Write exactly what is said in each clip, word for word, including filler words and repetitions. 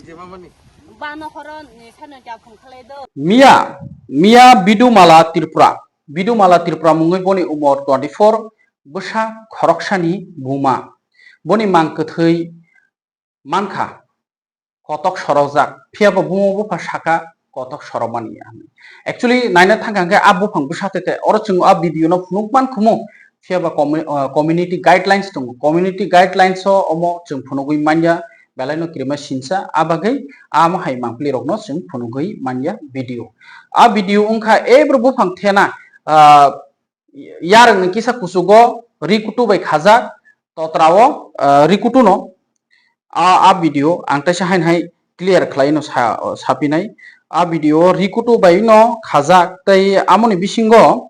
Bano horo ni phano japung khalai do. Miya, Miya Bidumala Tripura. Bidumala Tripura mungwi boni umor twenty four, bwsa khoroksani buma. Boni mang kwthwi mankha kotok sorojak, phiya bo buma bupha saka kotok soromani ya. Actually, naina thangkha hwnkhe a buphang bwsa tete, oro chwng a video no phunuk man khumu, phiya ba commu-, ah, community guidelines tongo. Community guidelines o omo chwng phunugwi manya, belai no kirima sinsa, a bagwi amo hai mangpili rok no chwng phunugwi manya video. A video wngkha ebro buphang thena, ah, yarwng ni kisa kuchugo ri kutu bai khajak, totra o, ah, ri kutu no. A, a video ang teisa haino hai clear khlai no sa, sapinai. A video o ri kutu bai no khajak, tei amoni bisingo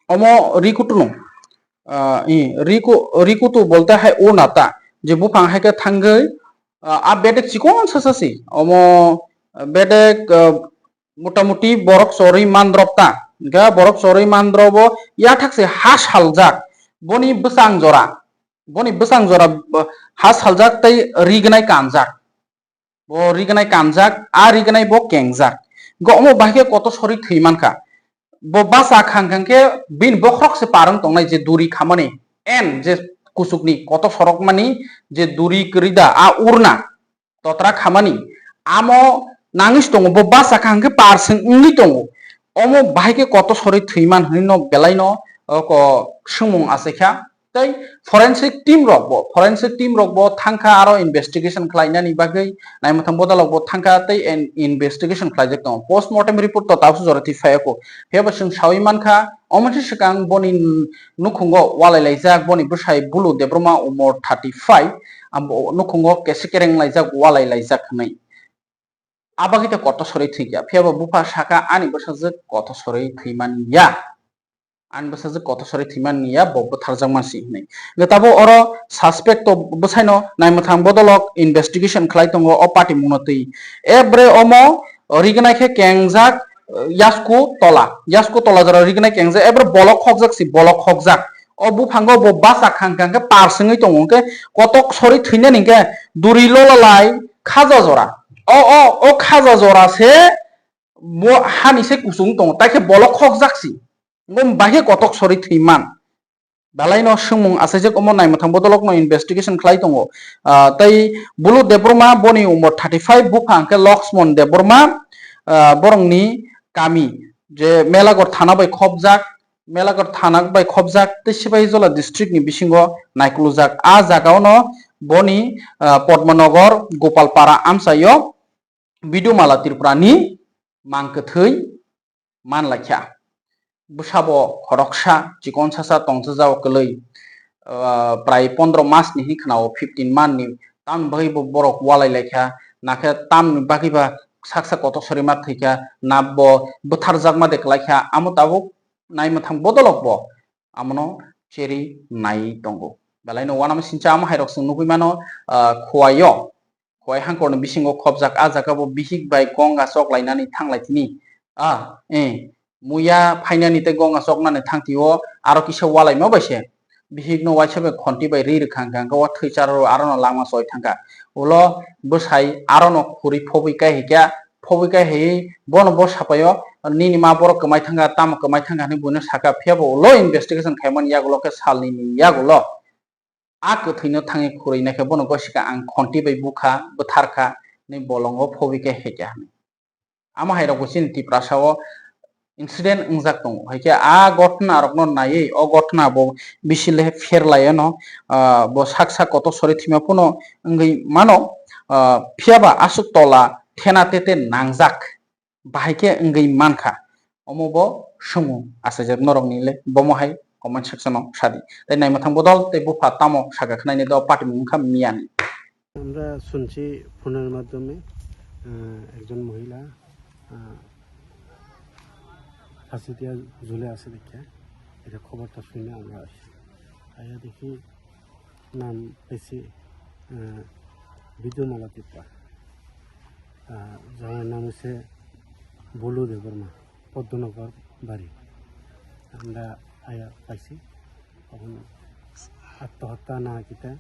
omo ri kutu no, ah, i, ri ku-, ri kutu bolte hai o nata, je buphang hai khe thangwi, ah, a bedek chikon sasa si, omo bedek, ah, motamuti borok chorwi mandrop ta, hingkhe borok chorwi mandrobo yathak se ha saljak, boni bwsang jora, boni bwsang jora, ah, ha saljak tei ri gnai kanjak. Bo rignai kanjak, a rignai bo kengjak. Go omo bahai khe kotor sori thwi mankha. Bo basa khang khang khe bini bokhorok se parwng tongnai je duri khamani. En je kuchukni kotor sorokmani je duri kwrwi da a urna totra khamani. Amo nangwi se tongo, bo basa khang khe parsing wngwi tongo. Omo bahai khe kotor sori thwi man hwnwi no belai no, o, ko, swngmung achaikha. Tei forensic team rok bo, forensic team rok bo thangkha aro investigation khlainani bagwi, naimwthang bodolok bo thangkha tei en-, investigation khlaijak tongo. Post mortem report to tabuk jora thwi phaiya kho. Phiya bo chwng sawi mankha, omo se swkang boni nukhungo walai laijak, boni bwsai Bulu Debbarma umor thirty five, abo nukhungo kesi kereng laijak, walai laijak hwnwi. Abagwi tei kotor sori thwikha, phiya bo bupha saka ani bwsajwk kotor sori thwi man ya. Ani bwsajwk kotor sori thwi man ya, bo bwtharjak man si hwnwi. Hwnkhe tabuk oro suspect to bwsaino naimwthang bodolok investigation khlai tongo o patimungno twi. Ebre omo rignai khe kengjak, eh, yasku tola, yasku tola jora rignai kengjak, ebre bolok khokjak si, bolok khokjak. O buphango bo basa khang khang khe par swngwi tongo, hwnkhe kotor sori thwinani hwnkhe duri lola lai khaja jora. O, o, o khaja jora se bo hani se kuchung tongo, tai khe bolok khokjak si. Bo bahai khe kotor sori thwi man. Belai no swngmung achaijak omo naimwthang bodolok no investigation khlai tongo. Ah, tei Bulu Debbarma boni umor thirty five, bupha hwnkhe Laxman Debbarma, ah, borokni kami je Melaghor thana bai khopjak, Melaghor thana bai khopjak tei Sipahijola district ni bisingo naikolojak. A jaga o no boni, ah, Padmanagar Gopalpara amchaio Bidumala Tripura ni mang kwthwi man laikha. Bwsabo khoroksa chikon sasa tongchajao kwlwi, ah, prai pondro mas ni hinwi khwnao, fifteen man ni. Tamni bagwi bo borok walai laikha, nakhe tamni bagwi ba saksa kotor sori ma thwikha, na bo bwtharjakma de kwlaikha, amo tabuk naimwthang bodolok bo amono cheri nai tongo. Belai no uanama sincha amo hai rok chwng nugwi mano, ah, Khowai o. Khowai hangkor ni bisingo khopjak, ah jaga bo bihik bai gonga chok lainani thang lai tini. Ah, eh, muya phainani tei gonga choknani thang twi o aro kisa walaima bai se. Bihik no waisa bai khonti bai ri rwkha hwnkha hwnkhe o thwi charo aro no lama choi thangkha. Ulo bwsai aro no khuri phobwi kai hai khe, phobwi kai hai bono bo sapai o nini ma borok kwmai thangkha, tamo kwmai thangkha hinwi buino sakha, phiya bo ulo investigation khaimani yagulo khe sal nini yagulo. A kwthwino thangwi khurwi naikhe bono gosika ang khonti bai bukha, bwtharkha, hinwi bolongo phobwi khe hekya hinwi. Amo hai rokbo chini Tiprasa o incident wngjak tongo. Hai khe a gotna rokno naiwi o gotna bo bisi le pher lai ono, ah, bo sak sak kotor sori thwima phano wngwi mano, ah, phiya ba aswk tola thena tete nangjak. Bahai khe wngwi mankha. Omo bo swngmung achaijak norokni le, bomo hai comment section o sadi. Tei naimwthang bodol tei bupha tamo saka khwnaini do patimung wngkha miyani. আমরা শুনছি ফোনের মাধ্যমে, আহ, একজন মহিলা, আহ, ফাঁসি দিয়া ঝুলে আছে দেখে এটা খবরটা শুনে আমরা আসি। আইয়া দেখি নাম পাইছি, আহ, বিদ্যুমালা ত্রিপুরা। আহ, জামাইর নাম হচ্ছে বুলু দেববর্মা, পদ্মনগর বাড়ি। আমরা আয়া পাইছি, এখন আত্মহত্যা না কিতা,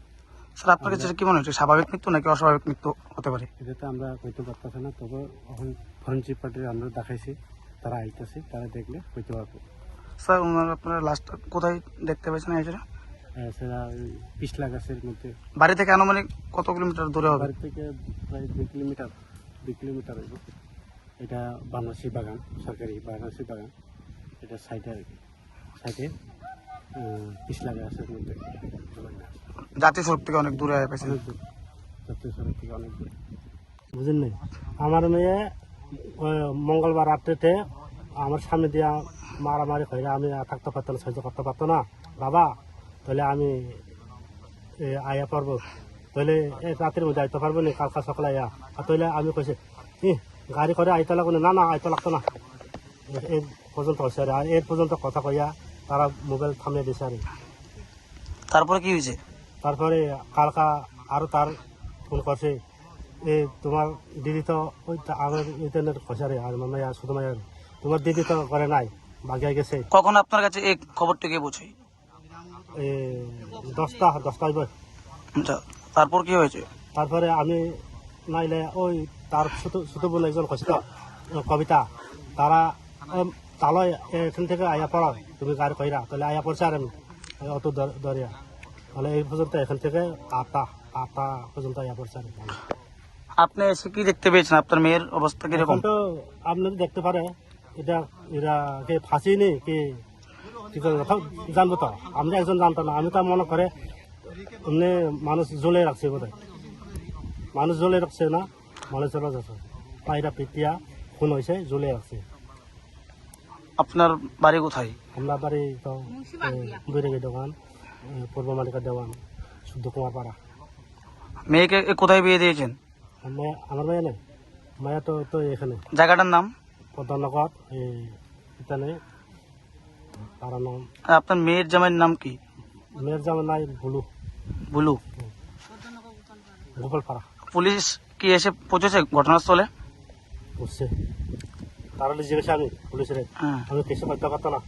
স্যার, আপনার কাছে আমরা কি মনে হচ্ছে, স্বাভাবিক মৃত্যু নাকি অস্বাভাবিক মৃত্যু হতে পারে? এটা তো আমরা কইতে পারতেছি না, তবে এখন ফরেনসিক পার্টির আমরা দেখাইছি, তারা আইতেছে, তারা দেখলে কইতে পারবো। স্যার, ওনার, আপনারা লাশটা কোথায় দেখতে পেয়েছেন এই accident? হ্যাঁ, সেটা ওই পিছলা গাছের মধ্যে। বাড়ি থেকে আনুমানিক কত কিলোমিটার দূরে হবে? বাড়ি থেকে প্রায় দুই কিলোমিটার, দুই কিলোমিটার হইব। এটা বানারসি বাগান, সরকারি বানারসি বাগান, এটা সাইডে আর কি। সাইডে, আহ, পিছলা গাছের মধ্যে। জাতীয় সড়ক থেকে অনেক দূরে হয়ে গেছে। অনেক দূর। জাতীয় সড়ক থেকে অনেক দূরে। বুঝলেন নি? আমার মেয়ে, আহ, মঙ্গলবার রাত্রেতে আমার সামনে দিয়া মারামারি করে আমি আর থাকতে পারতাম না, সহ্য করতে পারতো না। বাবা, তাহলে আমি, এ, আয়া পারবো? তাহলে এ রাতের মধ্যে আইতে পারবো নি? কালকা সকালে আয়া। আর তাহলে আমি কইছি, "ই, গাড়ি করে আইতে লাগবো না।" "না, না, আইতে লাগতো না।" এ, এ পর্যন্ত হয়েছে আর, আর এর পর্যন্ত কথা কইয়া তারা মোবাইল থামিয়ে দিছে আর। তারপরে কি হয়েছে? তারপরে কালকা আরো তার ফোন করছে, "এ, তোমার দিদি তো ওই তা-, আমার ইন্টারনেট খসারে আর মামা আর ছোট মায়ের, তোমার দিদি তো করে নাই, বাগিয়ে গেছে।" কখন আপনার কাছে এই খবরটি গিয়ে পৌঁছায়? এ, দশটা, দশটা বাজে। আচ্ছা, তারপর কি হয়েছে? তারপরে আমি নাইলে ওই তার ছোট, ছোট বোন একজন খসিত, কবিতা, তারা, উম, তাহলে এখান থেকে আয়া পড়ো, তুমি গাড়ি কইরা, তাহলে আয়া পড়ছে আর আমি, এই অত দর-, দরিয়া। তাহলে এই পর্যন্ত এখান থেকে আটটা, আটটা পর্যন্ত আয়া পড়ছে আর আমি। আপনি এসে কি দেখতে পেয়েছেন? আপনার মেয়ের অবস্থা এখন কিরকম? তো আপনি দেখতে পারে, এটা, এরা কে ফাঁসি নেই, কি, কি করে, তাও জানবো তো। আমরা একজন জানতো না, আমি তো মনে করে এমনি মানুষ ঝুলে রাখছে বোধহয়। মানুষ ঝুলে রাখছে না, মানুষ চলে যাচ্ছে। পায়রা পিটিয়া খুন হয়েছে, ঝুলে রাখছে। আপনার বাড়ি কোথায়? আমরা বাড়ি তো, এ, বৈরাগী দোকান, এ, পূর্ব মালিকা দেওয়ান, শুদ্ধ কুমার পাড়া। মেয়েকে এ কোথায় বিয়ে দিয়েছেন? আমার, আমার মেয়ে নেই, মেয়ে তো, তো এখানে। জায়গাটার নাম? পদ্মনগর, এই, এখানে, পাড়ার নাম। আর আপনার মেয়ের জামাইয়ের নাম কি? মেয়ের জামাই নাই, বুলু। বুলু। গোপালপাড়া। পুলিশ কি এসে পৌঁছেছে ঘটনাস্থলে? বুঝছে। তারা জিজ্ঞেস আমি পুলিশের। হ্যাঁ। আমি কিছু করতে পারতাম না,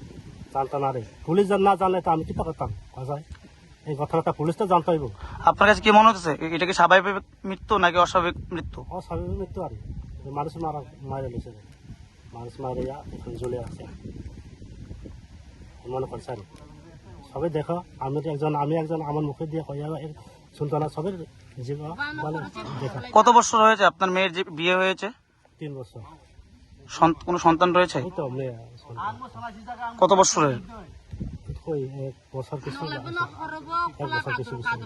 জানতাম না রে। পুলিশ যা না জানলে তো আমি কিতা করতাম, কথা? এই ঘটনাটা পুলিশ তো জানতে হইব। আপনার কাছে কি মনে হচ্ছে, এ-, এটা কি স্বাভাবিক মৃত্যু নাকি অস্বাভাবিক মৃত্যু? অস্বাভাবিক মৃত্যু আর কি। মানুষ মারা, মারা গেছে। মানুষ মারা গিয়া এখন ঝুলে আছে। মনে করছে আর কি। সবাই দেখো, আমি তো একজন, আমি একজন আমার মুখে দিয়ে কইয়া এক-, শুনতো না, সবাই জীব-, মানে দেখো। কত বছর হয়েছে আপনার মেয়ের যে বিয়ে হয়েছে? তিন বছর। সন্ত-, কোনো সন্তান রয়েছে? এই তো মেয়ে সন্তান। কত বছরের? ওই এক বছর কিছু, এক বছর কিছু কিছু।